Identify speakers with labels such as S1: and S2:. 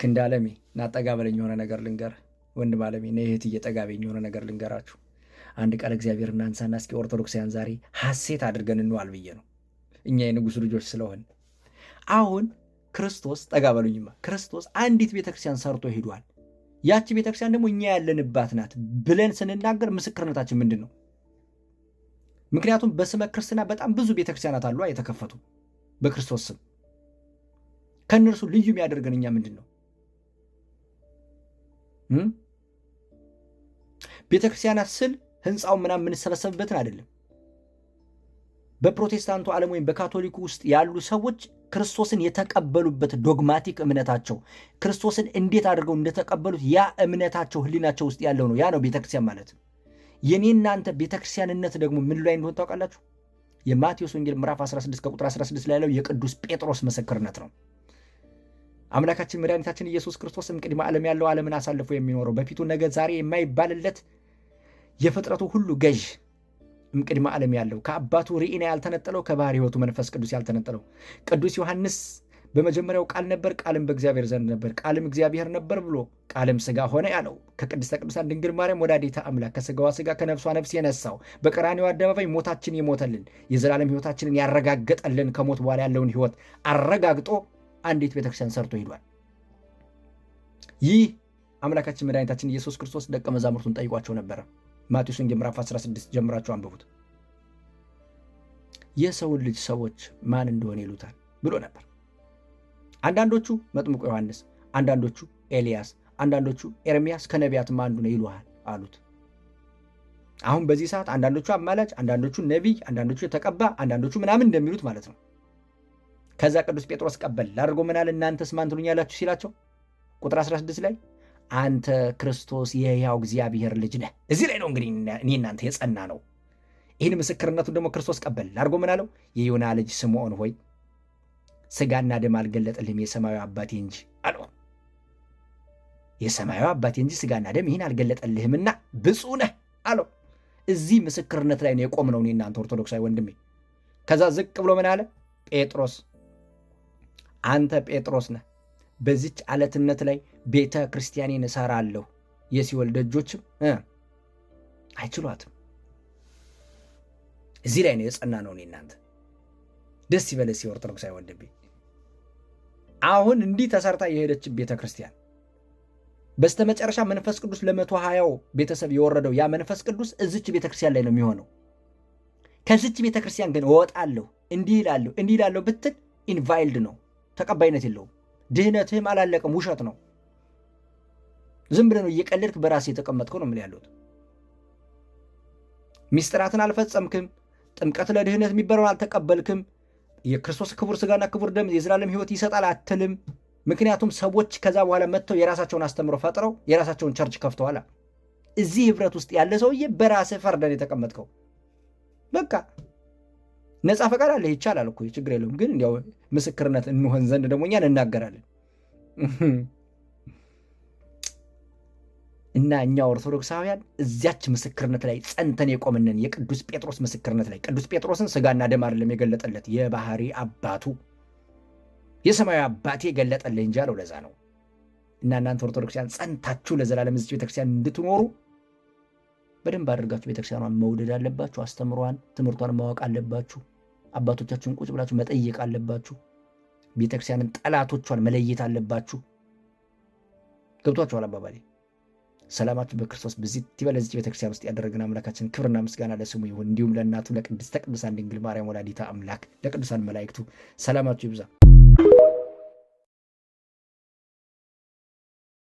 S1: ክንድ አለሜ ና ጠጋ በለኝ የሆነ ነገር ልንገር። ወንድም አለሜ ና እህትዬ ጠጋ በይኝ የሆነ ነገር ልንገራችሁ። አንድ ቃል እግዚአብሔር እናንሳና እስኪ ኦርቶዶክሳውያን ዛሬ ሐሴት አድርገን እንዋል ብዬ ነው። እኛ የንጉሱ ልጆች ስለሆን አሁን ክርስቶስ ጠጋ በሉኝማ፣ ክርስቶስ አንዲት ቤተክርስቲያን ሰርቶ ሄዷል። ያቺ ቤተክርስቲያን ደግሞ እኛ ያለንባት ናት ብለን ስንናገር ምስክርነታችን ምንድን ነው? ምክንያቱም በስመ ክርስትና በጣም ብዙ ቤተክርስቲያናት አሉ የተከፈቱ በክርስቶስ ስም። ከእነርሱ ልዩ የሚያደርገን እኛ ምንድን ነው? ቤተክርስቲያናት ስል ህንፃው ምናምን የምንሰበሰብበትን አይደለም። በፕሮቴስታንቱ ዓለም ወይም በካቶሊኩ ውስጥ ያሉ ሰዎች ክርስቶስን የተቀበሉበት dogmatic እምነታቸው ክርስቶስን እንዴት አድርገው እንደተቀበሉት ያ እምነታቸው ህሊናቸው ውስጥ ያለው ነው። ያ ነው ቤተክርስቲያን ማለት። የኔ እናንተ ቤተክርስቲያንነት ደግሞ ምን ላይ እንደሆነ ታውቃላችሁ? የማቴዎስ ወንጌል ምዕራፍ 16 ከቁጥር 16 ላይ ያለው የቅዱስ ጴጥሮስ ምስክርነት ነው። አምላካችን መድኃኒታችን ኢየሱስ ክርስቶስ እምቅድመ ዓለም ያለው ዓለምን አሳልፎ የሚኖረው በፊቱ ነገ ዛሬ የማይባልለት የፍጥረቱ ሁሉ ገዥ እምቅድመ ዓለም ያለው ከአባቱ ርኢና ያልተነጠለው ከባሕርይ ሕይወቱ መንፈስ ቅዱስ ያልተነጠለው ቅዱስ ዮሐንስ በመጀመሪያው ቃል ነበር፣ ቃልም በእግዚአብሔር ዘንድ ነበር፣ ቃልም እግዚአብሔር ነበር ብሎ ቃልም ሥጋ ሆነ ያለው ከቅድስተ ቅዱሳን ድንግል ማርያም ወላዲተ አምላክ ከሥጋዋ ሥጋ ከነፍሷ ነፍስ የነሳው በቀራንዮ አደባባይ ሞታችን የሞተልን የዘላለም ሕይወታችንን ያረጋገጠልን ከሞት በኋላ ያለውን ሕይወት አረጋግጦ አንዲት ቤተክርስቲያን ሰርቶ ሂዷል። ይህ አምላካችን መድኃኒታችን ኢየሱስ ክርስቶስ ደቀ መዛሙርቱን ጠይቋቸው ነበረ። ማቴዎስ ወንጌል ምዕራፍ 16 ጀምራችሁ አንብቡት። የሰውን ልጅ ሰዎች ማን እንደሆነ ይሉታል ብሎ ነበር። አንዳንዶቹ መጥምቁ ዮሐንስ፣ አንዳንዶቹ ኤልያስ፣ አንዳንዶቹ ኤርሚያስ ከነቢያትም አንዱ ነው ይሉሃል አሉት። አሁን በዚህ ሰዓት አንዳንዶቹ አማላጭ፣ አንዳንዶቹ ነቢይ፣ አንዳንዶቹ የተቀባ፣ አንዳንዶቹ ምናምን እንደሚሉት ማለት ነው። ከዛ ቅዱስ ጴጥሮስ ቀበል አድርጎ ምን አለ? እናንተስ ማን ትሉኛላችሁ ሲላቸው ቁጥር 16 ላይ አንተ ክርስቶስ የሕያው እግዚአብሔር ልጅ ነህ። እዚህ ላይ ነው እንግዲህ እኔ እናንተ የጸና ነው። ይህን ምስክርነቱን ደግሞ ክርስቶስ ቀበል አድርጎ ምን አለው? የዮና ልጅ ስምዖን ሆይ ስጋና ደም አልገለጠልህም የሰማዩ አባቴ እንጂ አለው። የሰማዩ አባቴ እንጂ ስጋና ደም ይህን አልገለጠልህምና ብፁዕ ነህ አለው። እዚህ ምስክርነት ላይ ነው የቆምነው እኔ እናንተ ኦርቶዶክሳዊ ወንድሜ። ከዛ ዝቅ ብሎ ምን አለ? ጴጥሮስ አንተ ጴጥሮስ ነህ፣ በዚች አለትነት ላይ ቤተ ክርስቲያኔን እሰራለሁ፣ የሲኦል ደጆችም አይችሏትም። እዚህ ላይ ነው የጸና ነው እኔ እናንተ። ደስ ይበለስ ኦርቶዶክሳዊ ወንድሜ። አሁን እንዲህ ተሰርታ የሄደች ቤተ ክርስቲያን በስተመጨረሻ መንፈስ ቅዱስ ለ120ው ቤተሰብ የወረደው ያ መንፈስ ቅዱስ እዚች ቤተ ክርስቲያን ላይ ነው የሚሆነው። ከዚች ቤተ ክርስቲያን ግን እወጣለሁ እንዲህ ይላለሁ እንዲህ ይላለሁ ብትል invalid ነው፣ ተቀባይነት የለውም። ድህነትህም አላለቀም፣ ውሸት ነው። ዝም ብለህ ነው እየቀለድክ በራስህ የተቀመጥከው ነው የምልህ ያለሁት። ሚስጥራትን አልፈጸምክም። ጥምቀት ለድህነት የሚባለውን አልተቀበልክም። የክርስቶስ ክቡር ስጋና ክቡር ደም የዘላለም ሕይወት ይሰጣል አትልም። ምክንያቱም ሰዎች ከዛ በኋላ መጥተው የራሳቸውን አስተምሮ ፈጥረው የራሳቸውን church ከፍተዋል። እዚህ ህብረት ውስጥ ያለ ሰውዬ በራስህ ፈርደን የተቀመጥከው በቃ ነፃ ፈቃድ አለ፣ ይቻላል እኮ ችግር የለውም። ግን እንዲያው ምስክርነት እንሆን ዘንድ ደግሞ እኛ እንናገራለን። እና እኛ ኦርቶዶክሳውያን እዚያች ምስክርነት ላይ ጸንተን የቆምንን የቅዱስ ጴጥሮስ ምስክርነት ላይ ቅዱስ ጴጥሮስን ስጋና ደም አይደለም የገለጠለት የባህሪ አባቱ የሰማያዊ አባቴ የገለጠልህ እንጂ አለው። ለዛ ነው እና እናንተ ኦርቶዶክሳውያን ጸንታችሁ ለዘላለም እዚች ቤተክርስቲያን እንድትኖሩ በደንብ አድርጋችሁ ቤተክርስቲያኗን መውደድ አለባችሁ። አስተምሯን፣ ትምህርቷን ማወቅ አለባችሁ። አባቶቻችሁን ቁጭ ብላችሁ መጠየቅ አለባችሁ። ቤተክርስቲያንን ጠላቶቿን መለየት አለባችሁ። ገብቷችኋል አባባሌ? ሰላማችሁ በክርስቶስ ብዝት ይበል። እዚች ቤተክርስቲያን ውስጥ ያደረግን አምላካችን ክብርና ምስጋና ለስሙ ይሁን። እንዲሁም ለእናቱ ለቅድስተ ቅዱሳን ድንግል ማርያም ወላዲተ አምላክ ለቅዱሳን መላእክቱ ሰላማችሁ ይብዛ።